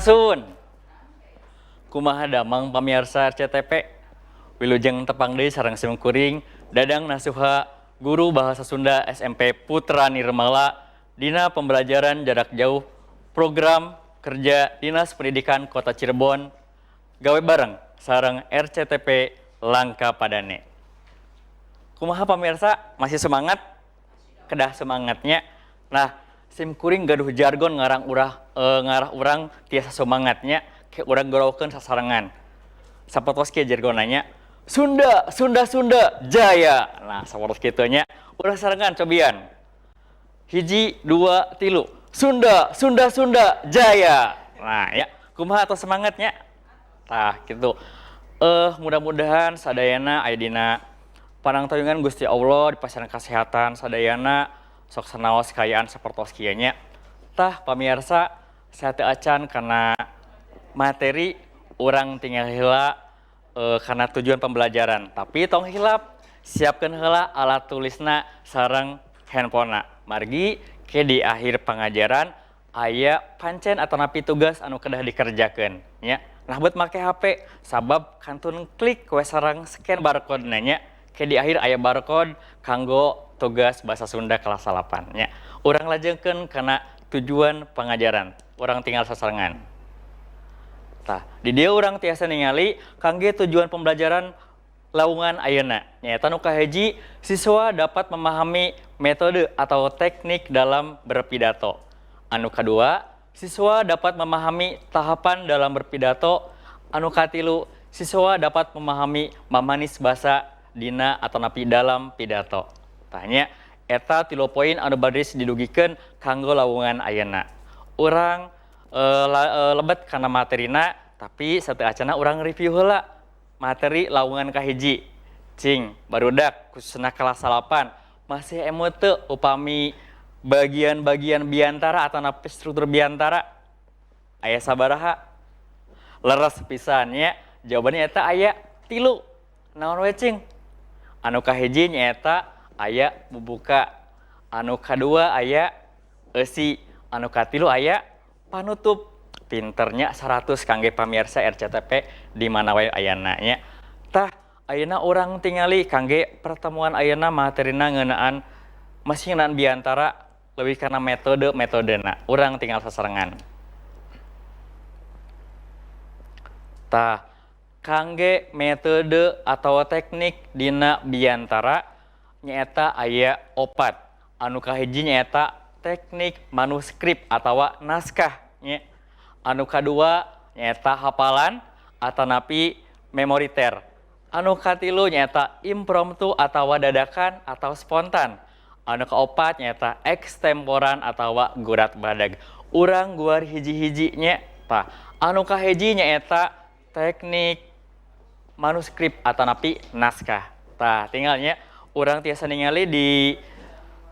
Sun. Kumaha damang, pamirsa RCTP? Wilujeng tepang deui sareng sim kuring Dadang Nasuha, guru bahasa Sunda SMP Putra Nirmala, dina pembelajaran jarak jauh program kerja Dinas Pendidikan Kota Cirebon gawe bareng sareng RCTP Langka Padane. Kumaha, pamirsa, masih semangat? Kedah semangatnya. Nah, sim kuring gaduh jargon ngarang urah ngarah urang tiasa semangatnya, kayak urang goraukeun sasarengan. Sapertos kieu jargonanya: Sunda, Sunda, Sunda, Jaya. Nah, sapertos kitu nya. Urang sarengan cobian. Hiji, dua, tilu. Sunda, Sunda, Sunda, Jaya. Nah, ya, kumaha atau semangatnya? Tah, gitu. Mudah-mudahan sadayana aya dina panangtayungan Gusti Allah, dipasihan kesehatan sadayana, sok sanaos kaayaan sapertos kieu nya. Tah, pamirsa, sateuacan kana materi, urang tingal heula kana tujuan pembelajaran. Tapi tong hilap, siapkeun heula alat tulisna sareng handphonena. Margi ke di akhir pengajaran aya pancen atanapi tugas anu kedah dikerjakeun nya. Nah, buat make HP sabab kantun klik we sareng scan barcode nya. Ke di akhir aya barcode kanggo tugas bahasa Sunda kelas 8 nya. Urang lajengkeun kana tujuan pengajaran. Urang tingal sasarengan. Tah, di dieu urang tiasa ningali kangge tujuan pembelajaran lawungan ayeuna. Nyaeta nu kahiji, siswa dapat memahami metode atau teknik dalam berpidato. Anu kadua, siswa dapat memahami tahapan dalam berpidato. Anu katilu, siswa dapat memahami mamanis basa dina atanapi dalam pidato. Tah nya, eta tilu poin anu baris didugikeun kanggo lawungan ayeuna. Urang lebet kana materina, tapi sateuacanna urang review heula materi lawungan kahiji. Cing, barudak, khususna kelas 8, masih emut teu upami bagian-bagian biantara atau struktur biantara aya sabaraha? Leres pisan nya, jawabannya eta aya tilu. Naon we, cing? Anu kahiji nyaeta aya bubuka, anu kadua aya eusi, anu katilu aya panutup. Pinternya, 100 kangge pamirsa RCTP di mana wae ayana nya. Tah, ayeuna urang tingali kangge pertemuan ayeuna materina ngeunaan, masih ngeunaan biantara, lebih kana metode metodena. Urang tingal sasarengan. Tah, kangge metode atau teknik dina biantara nyaeta aya opat. Anu kahiji nyaeta teknik manuskrip atau naskah nya. Anu kadua nyaeta hafalan atanapi memoriter. Anu katilu nyaeta impromptu atau dadakan atau spontan. Anu kaopat nyaeta ekstemporan atau gurat badag. Urang guar hiji-hiji nya. Tah, anu kahiji nyaeta teknik manuskrip atanapi naskah. Tah, tingalnya urang tiasa ningali di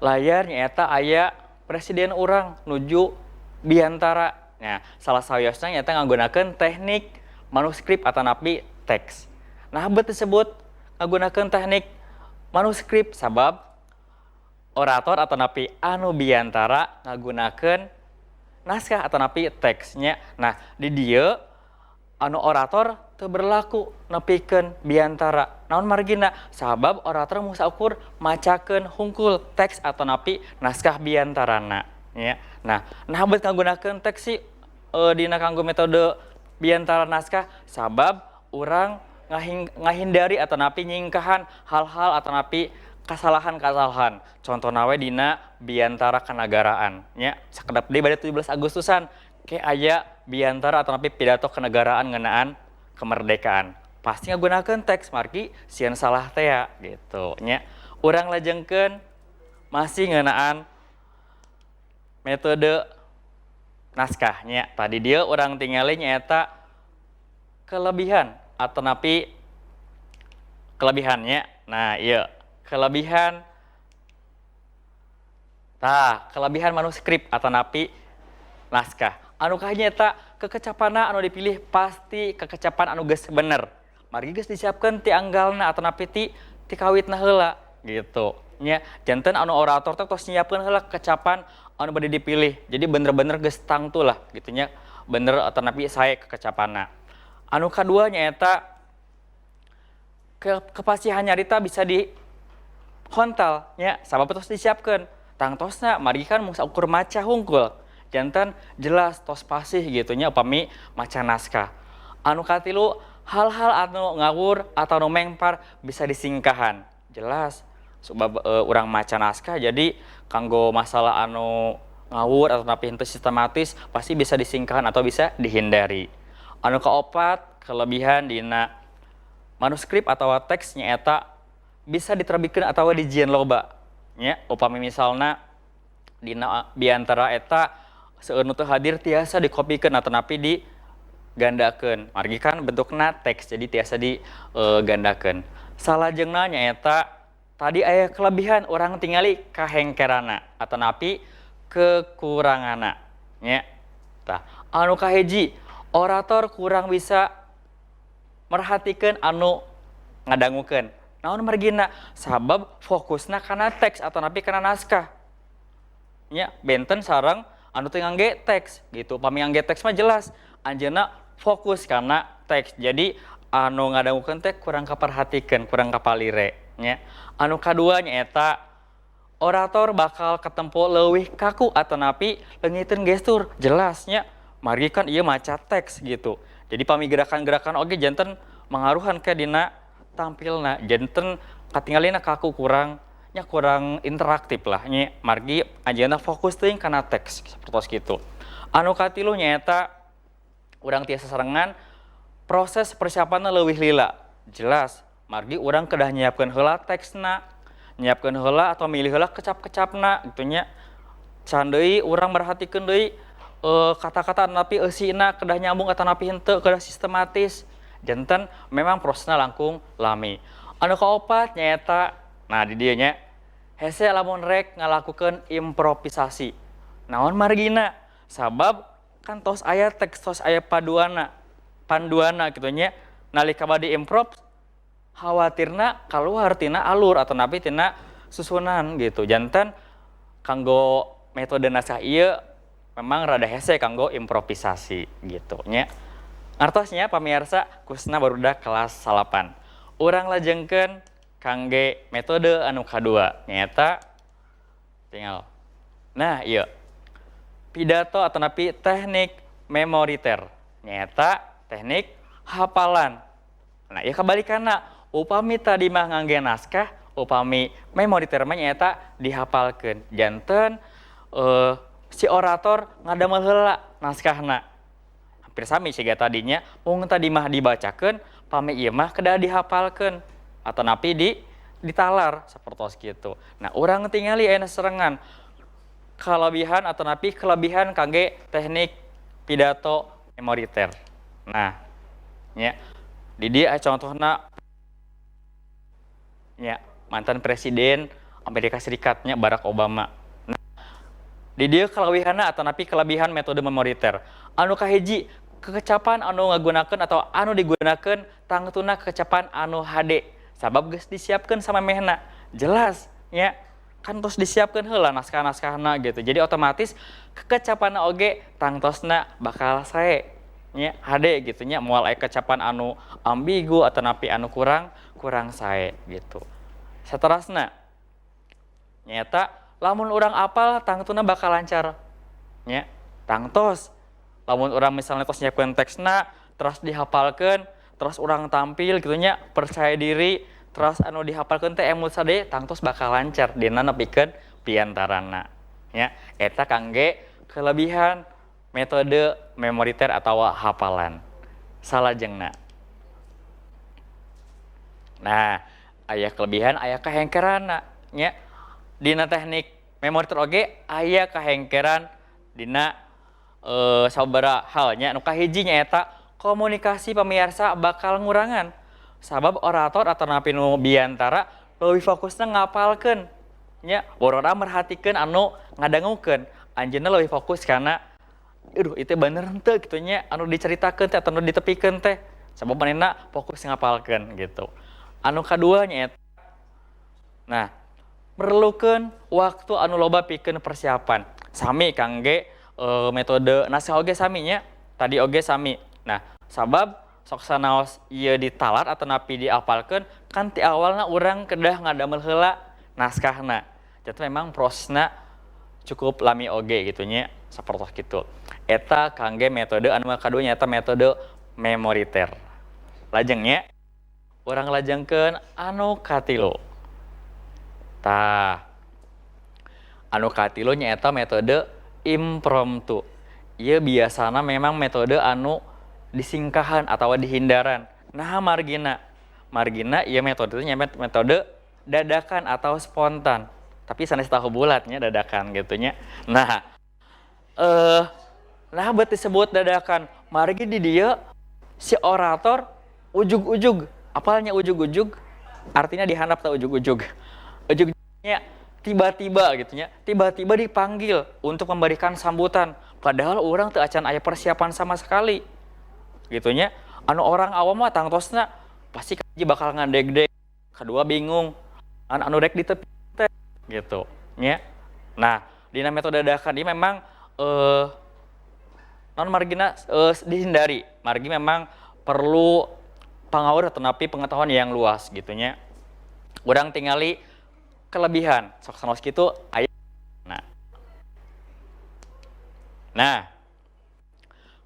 layar nyaeta aya presiden urang nuju biantara. Nah, salah sawiosna nyaeta ngagunakeun teknik manuskrip atanapi teks. Nah, bet disebut ngagunakeun teknik manuskrip, sabab orator atanapi anu biantara ngagunakeun naskah atanapi teksnya. Nah, di dieu anu orator teu berlaku nepikeun biantara. Naon margina? Sabab orator mung saukur macakeun hungkul teks atanapi naskah biantarana nya. Nah, nah bet ngagunakeun teks sih dina kanggo metode biantara naskah, sabab urang ngahindari atanapi nyingkahan hal-hal atanapi kesalahan-kesalahan. Contohna we dina biantara kenegaraan nya, sakedap deui bade 17 Agustusan, ke aya biantara atanapi pidato kenegaraan ngeunaan kemerdekaan. Pasti ngagunakeun teks margi sieun salah tea gitu nya. Urang lajengkeun masih ngeunaan metode naskahnya. Tadi dia urang tingali nyaeta kelebihan atanapi kelebihannya. Nah, iya, kelebihan. Tah, kelebihan manuskrip atanapi naskah. Anu kahiji eta kekecapanna anu dipilih pasti kekecapan anu geus bener. Margi geus disiapkeun ti anggalna atanapi ti kawitna heula gitu. Nya, janten anu orator teh tos nyiapkeun heula kekecapan anu bade dipilih. Jadi bener-bener geus tangtu lah gitu nya. bener atanapi sae kekecapanna. Anu kadua nyaeta kepasihan nyarita bisa di hontal nya, sabab tos disiapkeun. Tangtosna margi kan mung saukur maca hungkul, janten jelas tos pasih gitu nya upami maca naskah. Anu katilu, hal-hal anu ngawur atau nu mengpar bisa disingkahan. Jelas sebab urang maca naskah, jadi kanggo masalah anu ngawur atanapi henteu sistematis pasti bisa disingkahan atau bisa dihindari. Anu kaopat, kelebihan dina manuskrip atau teks nyaeta bisa diterbitkeun atau dijieun loba nya. Upami misalna dina biantara eta seueur nu teu hadir, tiasa dikopikeun atanapi digandakeun, margi kan bentukna teks, jadi tiasa digandakeun. Salajengna nyaeta tadi aya kelebihan, urang tingali kahengkerana atanapi kekuranganna nya. Tah, anu kahiji, orator kurang bisa merhatikeun anu ngadangukeun. Naon margina? Sabab fokusna kana teks atanapi kana naskah nya, benten sareng anu teu ngangge teks gitu. Pami ngangge teks mah jelas anjeunna fokus kana teks, jadi anu ngadangukeun teh kurang kaperhatikeun, kurang kapalire nya. Anu kadua nyaeta orator bakal katempo leuwih kaku atanapi leungiteun gestur. Jelas nya, margi kan ieu maca teks gitu, jadi pami gerakan-gerakan oge janten mangaruhan ke dina tampilna, janten katingalina kaku, kurang nya, kurang interaktif lah nya, margi anjeunna fokus teuing kana teks sapertos kitu. Anu katilu nyaeta urang tiasa sarengan proses persiapanna leuwih lila. Jelas, margi urang kedah nyiapkeun heula teksna, nyiapkeun heula atau milih heula kecap-kecapna gitu nya. Can deui urang merhatikeun deui kata-kata atanapi eusina kedah nyambung atanapi henteu, kedah sistematis, janten memang prosesna langkung lami. Anu kaopat nyaeta, nah, di dieu nya hese lamun rek ngalakukeun improvisasi. Naon margina? Sabab kan tos aya teks, tos aya paduana, panduana kitu nya. Nalika bade improv khawatirna kaluar tina alur atanapi tina susunan gitu. Janten kanggo metode naskah ieu memang rada hese kanggo improvisasi gitu nya. Ngartos nya, pamirsa, khususna barudak kelas 9. Urang lajengkeun kangge metode anu kadua, nyaeta tinggal. Nah, ieu pidato atanapi teknik memoriter, nyaeta teknik hafalan. Nah, ieu kabalikanna. Upami tadi mah ngangge naskah, upami memoriter mah nyaeta dihafalkeun. Janten si orator ngadamel heula naskahna. Hampir sami siga tadinya, mung tadi mah dibacakeun, pami ieu mah kedah dihafalkeun atanapi ditalar sapertos kitu. Nah, urang tingali ayeuna sarengan kalebihan atanapi kelebihan kangge teknik pidato memoriter. Nah, nya di dieu aya contohna nya, mantan presiden Amerika Serikat nya, Barack Obama. Nah, di dieu kalewihanna atanapi kelebihan metode memoriter. Anu kahiji, kekecapan anu ngagunakeun atau anu digunakeun tangtuna kekecapan anu hade, sabab geus disiapkeun samemehna. Jelas nya, kan tos disiapkeun heula naskah-naskahna gitu, jadi otomatis kekecapanna oge tangtosna bakal sae nya, hade gitu nya, moal aya kecapan anu ambigu atanapi anu kurang kurang sae gitu. Saterasna nyaeta lamun urang apal tangtuna bakal lancar nya. Tangtos lamun urang misalnya tos nyiapkeun teksna, terus dihafalkeun, terus urang tampil gitu nya, percaya diri, terus anu dihafalkeun teh emut sadaya, tangtos bakal lancar dina nepikeun piantarana nya. Eta kangge kelebihan metode memoriter atau hafalan. Salajengna, nah, aya kelebihan, aya kahengkeranna nya. Dina teknik memoriter oge aya kahengkeran dina sababaraha hal nya. Nu kahiji nyaeta komunikasi, pemirsa, bakal ngurangan, sabab orator atanapi nu biantara leuwih fokusna ngapalkeun nya, boro-boro merhatikeun anu ngadangukeun. Anjeunna leuwih fokus kana, "Aduh, itu bener henteu?" kitu nya, anu dicaritakeun teh atau anu ditepikeun teh, sabab manehna fokus ngapalkeun gitu. Anu kadua nyaeta, nah, merlukeun waktu anu loba pikeun persiapan. Sami kangge metode naskah oge sami nya. Tadi oge sami. Nah, sabab sok sanaos ieu ditalar atanapi diapalkeun kan ti awalna urang kedah ngadamel heula naskahna. Jadi memang prosesna cukup lami oge gitu nya, sapertos kitu. Eta kangge metode anu kadua, nyaeta metode memoriter. Lajeng nya urang lajengkeun anu katilu. Tah, anu katilu nyaeta metode impromptu. Ieu biasana memang metode anu disingkahan atau dihindaran. Nah, margina. Margina ieu metode nya metode dadakan atau spontan. Tapi sanes tahu bulatnya dadakan gitu nya. Nah, nah bet disebut dadakan. Margi di dieu si orator ujug-ujug. Apalnya ujug-ujug? Artinya dihandap tah ujug-ujug. Ujugnya tiba-tiba gitu nya, tiba-tiba dipanggil untuk memberikan sambutan. Padahal urang teu acan aya persiapan sama sekali. Gitu nya. Anu orang awam mah tangtosna pasti kahiji bakal ngadegdeg, kedua bingung, anu anu rek ditepi teh gitu nya. Nah, dina metode dadakan ini memang non margina dihindari. Margi memang perlu pangaur atanapi pengetahuan yang luas gitu nya. Urang tingali kelebihan sok sanaos kitu aya. Nah. Nah,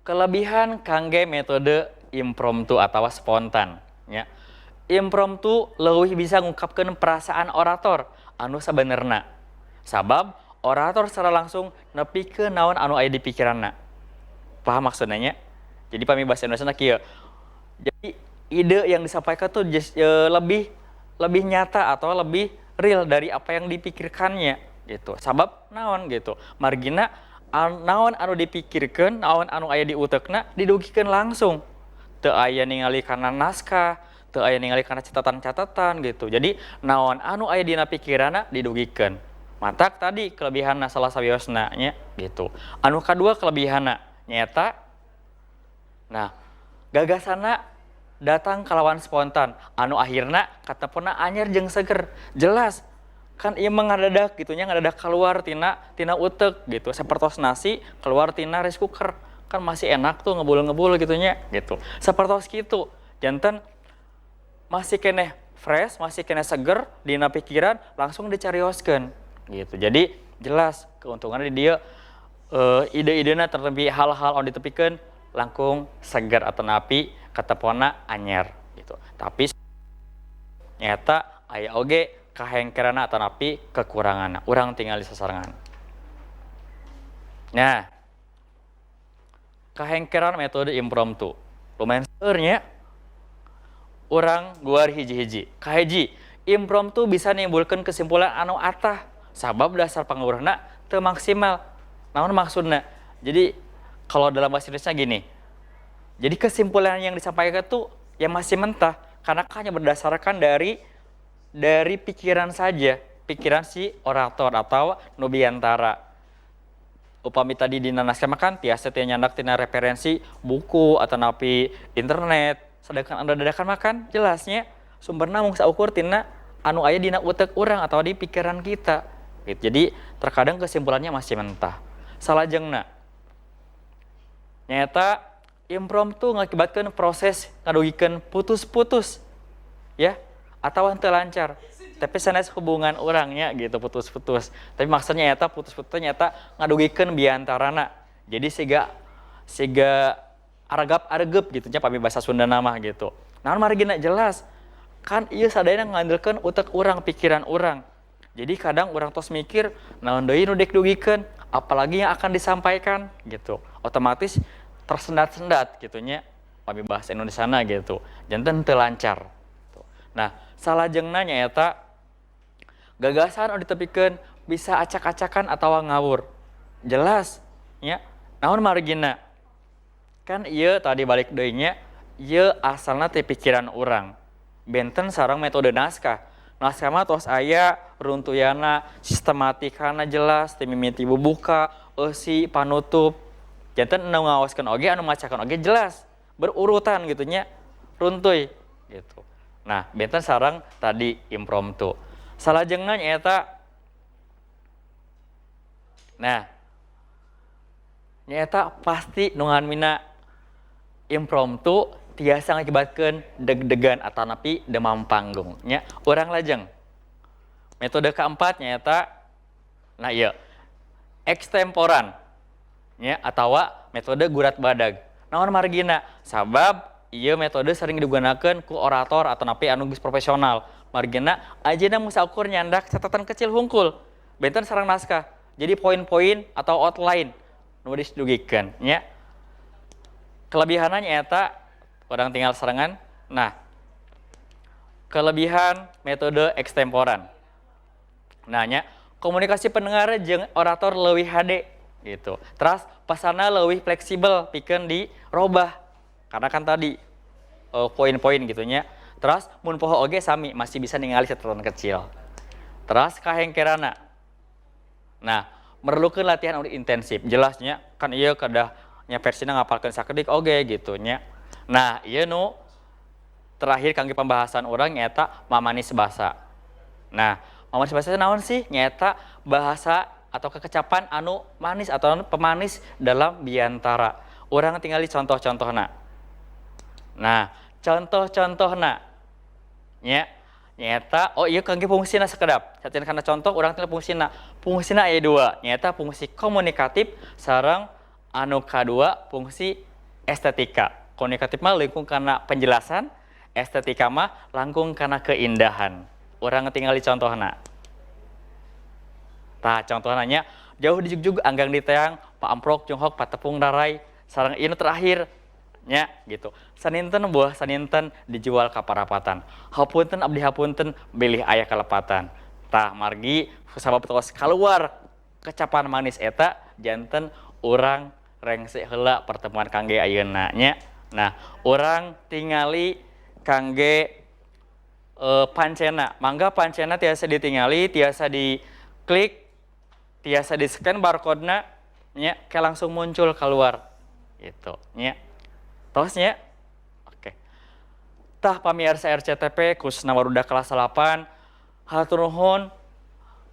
kelebihan kangge metode impromptu atau spontan ya. Impromptu leuwih bisa ngungkapkeun perasaan orator anu sabenerna. Sabab orator secara langsung nepikeun naon anu aya di pikiranna. Paham maksudnya nya? Jadi pami bahasa Indonesia kieu. Jadi ide yang disampaikan tuh lebih lebih nyata atau lebih real dari apa yang dipikirkannya gitu. Sabab naon gitu. Margina naon anu dipikirkan, naon anu aya di utekna didugikeun langsung. Teu aya ningali kana naskah, teu aya ningali kana catatan-catatan gitu. Jadi naon anu aya dina pikiranna didugikeun. Matak tadi kelebihanna salah sawiosna nya gitu. Anu kadua kelebihanna nyaeta, nah, gagasanna datang kalawan spontan anu akhirna katepona anyar jeung seger. Jelas kan ieu mah ngadadak gitu nya, ngadadak keluar tina tina utek gitu, sapertos nasi keluar tina rice cooker kan masih enak tuh, ngebul-ngebul gitu nya gitu, sapertos kitu. Janten masih keneh fresh, masih keneh seger dina pikiran, langsung dicarioskeun gitu. Jadi jelas keuntungannya di dieu ide-idena terlebih hal-hal anu ditepikeun langkung seger atanapi katepona anyar gitu. Tapi nyata aya oge kahengkerana atanapi kekuranganna. Urang tingali sasarengan. Nah, kahengkeran metode impromptu lumayan seueur nya. Urang guar hiji-hiji. Kahiji, impromptu bisa nimbulkeun kesimpulan anu atah sabab dasar pangawurna teu maksimal. Naon maksudna? Jadi kalau dalam bahasa Indonesia gini, jadi kesimpulan yang disampaikan tuh ya masih mentah karena hanya berdasarkan dari pikiran saja, pikiran si orator atau nu biantara. Upami tadi dina naskah mah kan tiasa teh nyandak tina referensi buku atanapi internet, sedangkan anu dadakan mah kan jelasnya sumberna mung saukur tina anu aya dina utek urang atau di pikiran kita gitu. Jadi terkadang kesimpulannya masih mentah. Salajengna nyaeta impromptu ngakibatkeun proses ngadugikeun putus-putus ya atau henteu lancar. Tapi sanes hubungan orangnya gitu putus-putus, tapi maksudnya eta putus-putus nyata ngadugikeun biantarana. Jadi siga siga aragap aregep gitu nya pami bahasa Sunda nama gitu. Nah, margina jelas kan ieu sadayana ngandelkeun utek urang, pikiran urang. Jadi kadang urang tos mikir naon deui nu dek dugikeun, apalagi yang akan disampaikan gitu, otomatis tersendat-sendat gitu nya pami bahasa Indonesia gitu, janten teu lancar. Nah, salajengna nyaeta gagasan anu ditepikeun bisa acak-acakan atau ngawur. Jelas nya. Naon margina? Kan ieu tadi balik deui nya, ieu asalna ti pikiran urang. Benten sareng metode naskah. Naskah mah tos aya runtuyana, sistematikana jelas, ti mimiti bubuka, eusi, panutup. Janten anu ngaoskeun oge, anu macakeun oge jelas, berurutan gitu nya, runtuy gitu. Nah, benten sareng tadi impromptu. Salajengna nyaeta, nah, nyaeta pasti nu ngamina Impromptu tiasa ngakibatkeun deg-degan atanapi demam panggung nya. Urang lajeng metode keempat nyaeta, nah, iya, ekstemporan nya atawa metode gurat badag. Naon margina? Sabab ieu metode sering digunakan ku orator atanapi anu geus profesional. Margina anjeunna mung saukur nyandak catatan kecil hungkul, benten sareng naskah. Jadi poin-poin atau outline nu didugikeun nya. Kelebihanna nyaeta urang tinggal serangan. Nah, kelebihan metode ekstemporan. Nah nya, komunikasi pendengar jeung orator leuwih hade gitu. Terus pasana leuwih fleksibel pikeun dirobah karena kan tadi poin-poin gitu nya. Terus mun poho oge sami, masih bisa ningali catatan kecil. Terus kahengkerana. Nah, memerlukan latihan anu intensif. Jelasnya kan ieu kedah nya versina ngapalkeun sakedik oge gitu nya. Nah, ieu nu terakhir kangge pembahasan urang nyaeta mamanis basa. Nah, mamanis basa naon sih? Nyaeta bahasa atau kekecapan anu manis atau anu pemanis dalam biantara. Urang tingali contoh-contohna. Nah, contoh-contohna nya nyaeta, oh iya, kangge fungsina sakedap. Sateuacan kana contoh, urang tinggal fungsina. Fungsina aya dua, nyaeta fungsi komunikatif sareng anu kadua fungsi estetika. Komunikatif mah langkung kana penjelasan, estetika mah langkung kana keindahan. Urang tingali contohna. Tah, contohna nya, jauh dijugjug anggang diteang, paamprok jonghok patepung raray, sareng ini terakhir nya gitu. Saninten buah saninten dijual ka parapatan. Hapunten abdi hapunten bilih aya kalepatan. Tah, margi sabab tos keluar kecapan manis eta, janten urang rengse heula pertemuan kangge ayeuna nya. Nah, urang tingali kangge pancena. Mangga pancena tiasa ditingali, tiasa diklik, tiasa di scan barcode-na nya, kayak langsung muncul keluar gitu nya. Tos nya. Oke. Tah, pamirsa RCTP, khususna barudak kelas 8, hatur nuhun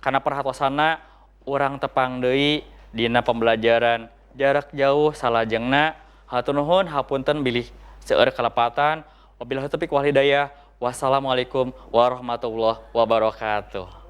kana perhatosana. Urang tepang deui dina pembelajaran jarak jauh salajengna. Hatur nuhun, hapunten bilih seueur kalepatan. Wabillahi taufiq wal hidayah. Wassalamualaikum warahmatullahi wabarakatuh.